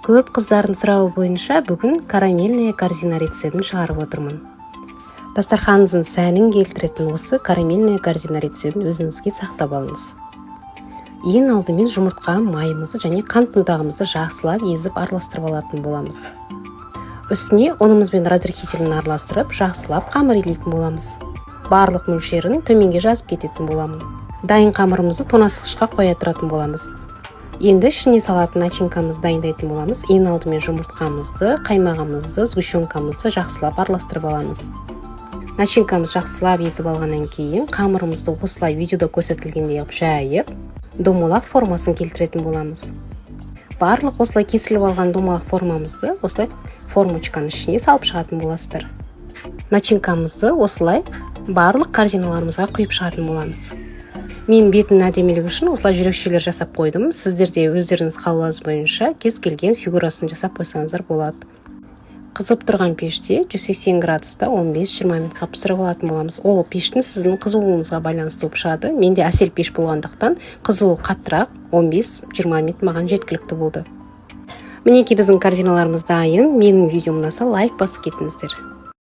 Көп қыздардың сұрауы бойынша бүгін карамельная корзина рецептін шығарып отырмын. Дастарханыңыздың сәнін келтіретін осы карамельная корзина рецептін өзіңізге сақтап алыңыз. Ең алдымен жұмыртқа, майымызды және қант ұнтағымызды жақсылап езіп, араластырып алатын боламыз. Үстіне ұнымыз бен разрыхителін араластырып, жақсылап қамыр илейтін боламыз. Барлық мөлшерін төменге жазып кететін боламын. Дайын қамырымызды тоңазытқышқа қоя тұратын боламыз. Енді ішіне салатын начинкамызды дайындайтын боламыз. Ең алдымен жұмыртқамызды, қаймағымызды, сгущенкамызды жақсылап араластырып аламыз. Начинкамызды жақсылап езіп алғаннан кейін қамырымызды осылай видеода көрсетілгендей қылып жайып, домалақ формасын келтіретін боламыз. Барлық осылай кесіліп алған домалақ формамызды осылай формочканың ішіне салып шығатын боласыздар. Начинкамызды осылай барлық корзиналарымызға құйып шығатын боламыз. Мен бетінің әдемілігі үшін осылай жүрекшелер жасап қойдым. Сіздер де өздеріңіз қалауыңыз бойынша кез келген фигурасын жасап қойсаңыздар болады. Қызып тұрған пеште 180 градуста 15-20 минутқа пісіріп алатын боламыз. Ол пештің сіздің қызуыңызға байланысты болып шығады. Менде Әсел пеш болғандықтан, қызуы қаттырақ, 15-20 минут маған жеткілікті болды. Мінекей, біздің корзиналарымыз дайын. Менің видеом ұнаса, лайк басып кетіңіздер.